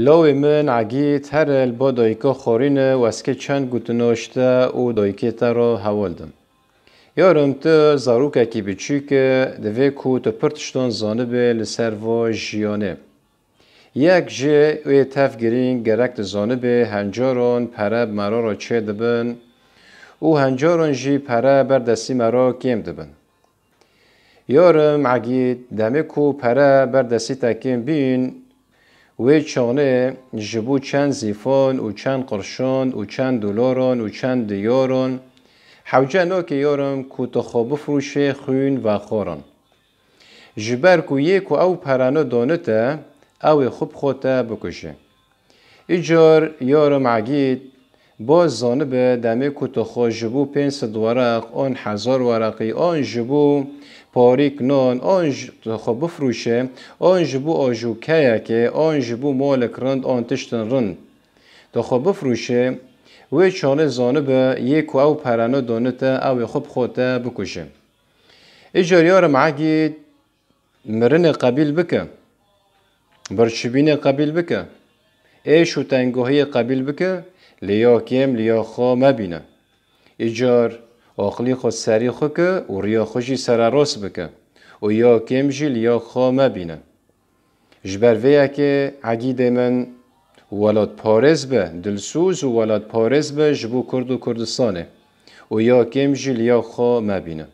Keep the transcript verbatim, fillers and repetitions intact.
Lawê min Egîd here li ba dayika xwarîne û ez kê çend gotino ji te û dayikê te re heval dim. Yarim, tu zarokekî biçûk e, divê ku tu pir tiştan zanibê li ser va jiyanê. Yek ji wê tev girîng gerek tu zanibê, hencaran pere bi mera re çêdibin û hencaran jî pere ber destî me re kêm dibin. Yarim Egîd, demê ku pere ber destî te kêm bîn, wê çaxê ji bo çend zîfan û çend qirşan û çend dolaran û çend diyaran, hewce nake yarim ku tu xwe bifroşê xwîn vexwarin. Ji ber ku yê ku ew perane dane te, ew ê xwe bi xwe te bikuje. Îcar yarim Egîd, ba zanibe demê ku tu xwe ji bo pênc sed wereq, an hezar wereqî, an ji bo parîk nan, an ji, tu xwe bifroşe, an ji bo ajokeyekê, an ji bo malek rind, an tiştin rind tu xwe bifroşe, wê çaxê zanibe yê ku ew perane dane te, ew ê xwe bi xwe te bikuje. Îcar yarim Egîd, mirinê qebîl bike, birçîbûnê qebîl bike, êş û tengahiyê qebîl bike, lê ya kêm li ya xwe mebîne. Îcar aqilî xwe serî xwe ke û riya xwe jî sererast bike û ya kêm jî li ya xwe mebîne. Ji ber vê yekê Egîdê min, welatparêz be, dilsoz û welatparêz be ji bo Kurd û Kurdistanê û ya kêm jî li ya xwe mebîne.